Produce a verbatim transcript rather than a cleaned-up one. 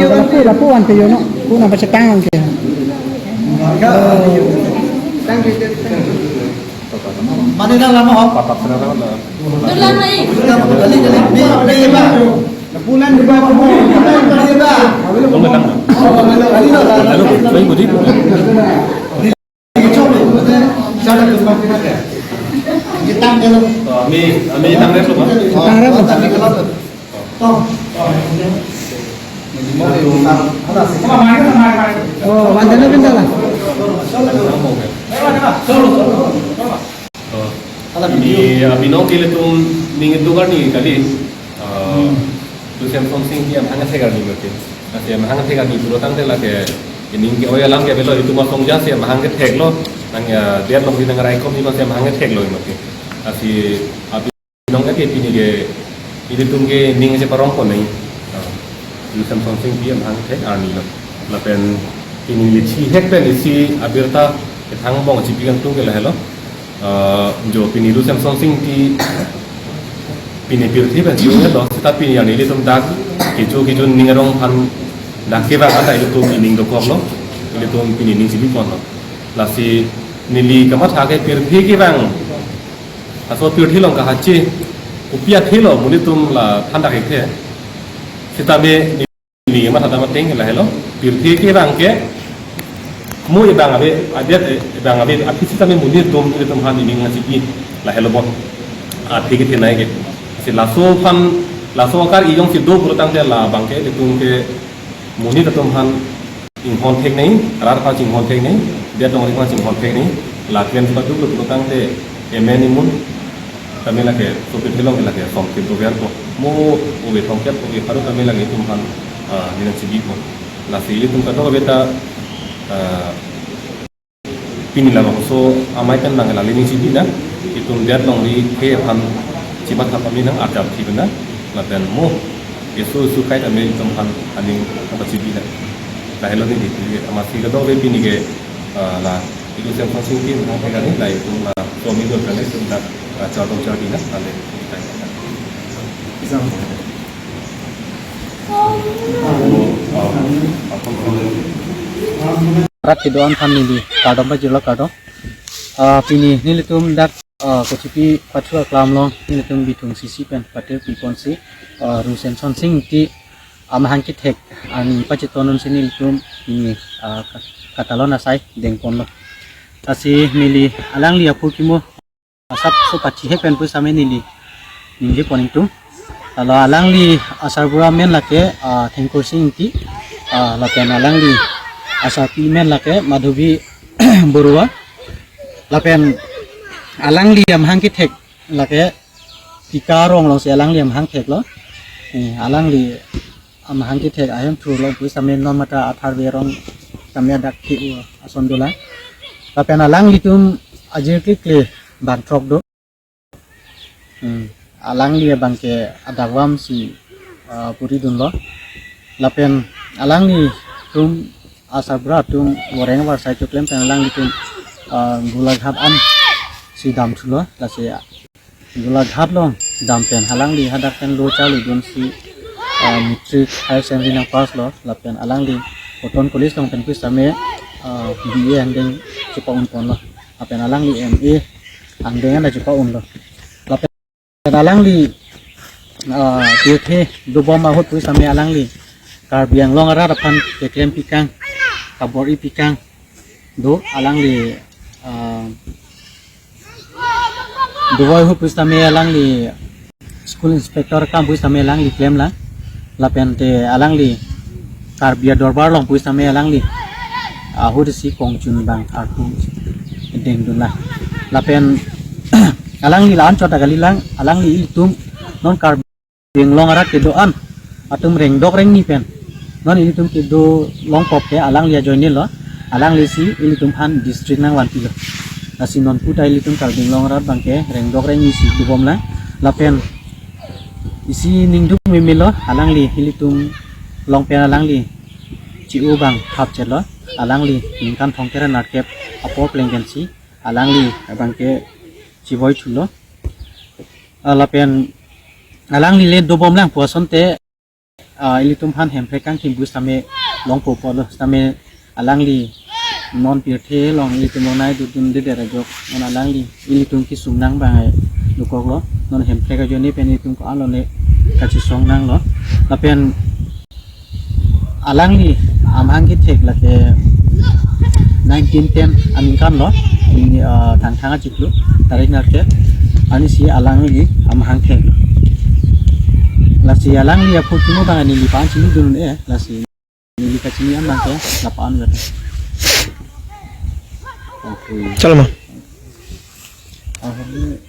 Lapu, lapu ante yo no. Kuna baca tangan ke. Mane na lama ho? Dula mai. Dula mai. Dula mai. Bulan dua puluh. Bulan dua. Lalu, saya budi. Kita dulu. Ami, ami tang res apa? Tang res apa? Oh, wante na pinta la. Oh. Ini, ah, binong ke ilitum ning itu kan nih kali. Ah, Lucian Sonsing dia mana saya kan nih berarti. Nah, saya mahang thek ani puro tangte lake ining ke oya lang ke belo itum asong ja saya mahang kethek lo. Nang ya dia lo di nang raikom ni saya mahang kethek lo mati. Asi abi nong ke pini ke ilitum ke ning se parong ko nai. Ah, Lucian Sonsing dia mahang thek arni lo. Lapen pini lichi hek pen isi abirta kethang bong chipi kan tu ke lahelo. Ah, jo pini Lucian Sonsing Ingti pini pirthe pen si-un-et lo, seta pini arni ilitum dak kecho kecho ning arong aphan dak kevang anta ilitum ining dokok lo, ilitum pini ning chibi pon lo. Lasi neli kamatha ke pirthe kevang, aso pirthe along kahache kopi athe lo, monit atum la than dak-ik the. Sitame neli matha dam ateng lahelo, pirthe kevang ke mo ebang ave, adet, eh, ebang ave, aphi sitame monit atum, monit atum aphan ining nangchibi lahelo bon. Athe kethenei ke. Si laso aphan, laso akar ijong si do puro tangte labang ke, ilitum ke monit atum aphan inghon thek nei, rat aphan chinghon thek nei, det along ri aphan chinghon thek nei, lapen si paduk puro tangte M N A mun, tame lake sopit helong lake som kep dover ko. Mo ove thomkep ove pharo tame lake itum aphan, ah, ning nangchibi ko. Lasi itum kadokave ta, ah, pini labangso amei pen nang lali ning chibi nang. Itum det along ri ke aphan chibat thap ami nang arjap chibi nang. Lapen mo isu isu kai tame itum aphan aning apa chibi nang. Lahelo neli, amatsi kadokave pini ke, ah, la Itum Lucian Sonsing Ingti mahang thek ani, la itum la somi dol kali itum dak, ah, chardom chardi na, ale. Rat kedo-an aphan neli kardom pajirlo, kardom. Ah, pini nelitum dak, ah, Kochipi Pathu aklam along nelitum bithung isi pen patir pi ponsi, ah, Lucian Sonsing Ingti amahang kethek arni pacheton unsi nelitum pini, ah, ka-, katalon asai deng ponlo. Lasi neli alangli aphu kimo asap so pachihek pen pusitame neli ningje pon ingtung. Lalu alangli asarbura amen lake, ah, Thengkursing Ingti, ah, lapen alangli asarpi amen lake Madhubi Borua, lapen alangli amahang kethek lake Tika Rong alongsi alangli amahang theklo. Eh, alangli amahang kethek ahem thurlo pusitame non mata atharve arong tame adak ke u ason dolang. Lapen alanglitum ajir klikle bang throk do. Hmm. Alangli abang ke adakvam si, ah, puri dunlo. Lapen alanglitum asarbura atum voreng varsai choklem pen alanglitum, ah, Golaghat an si dam thulo. Lasi Golaghat along dam pen alangli hadak pen lo charli dunsi, ah, matric higher secondary nang pass lo, lapen alangli Cotton College along pen pusitame, ah, B A angdeng chepa-un ponlo. Lapen alangli M A angdeng anta chepa-unlo. Lapen alangli, ah, pirthe dobom ahut pusitame alangli Karbi Anglong arat aphan keklem pikang, kabor-i pikang do alangli, ah, dovoi ahut pusitame alangli school inspector akam pusitame alangli klemlang. Lapente alangli Karbi Adorbar along pusitame alangli ahut isi kongchun bang arpu dengdunlang. Lapen alangli la-an chot kalilang, alangli ilitum non Karbi Anglong arat kedo-an atum rengdok rengni pen non ilitum kedo longkok ke alangli ajoine lo, alangli si ilitum aphan district nangvanpilo. Lasi non puta ilitum Karbi Anglong arat abang ke rengdok rengni si dobomlang. Lapen isi ningduk meme lo, alangli ilitum along pen alangli chi-u abang thap chetlo. Alangli ningkan thomkep ra nerkep apor plengkensi alangli abangke chivoi thulo. Ah, lapen alangli le dobomlang pu asonte, ah, ilitum aphan Hemprek kangkim pu sitame longpo pulo, sitame alangli non pirthe along ilitum along nai dudundedet ajok non alangli ilitum kesung nang abang dokoklo. Non Hemprek ajoine pen ilitum ko-an lone kachesong nanglo. Lapen alangli amahang kethek lake nineteen ten aningkan lo, ini, ah, Thangthang achiklo, tarik nerkep, anisi alangli amahang thek. Lasi alangli aphuthak abang neli phan chinidun un-e, lasi neli kachini abangke lapu-an lo. Okay. Chalo ma. Ah, ini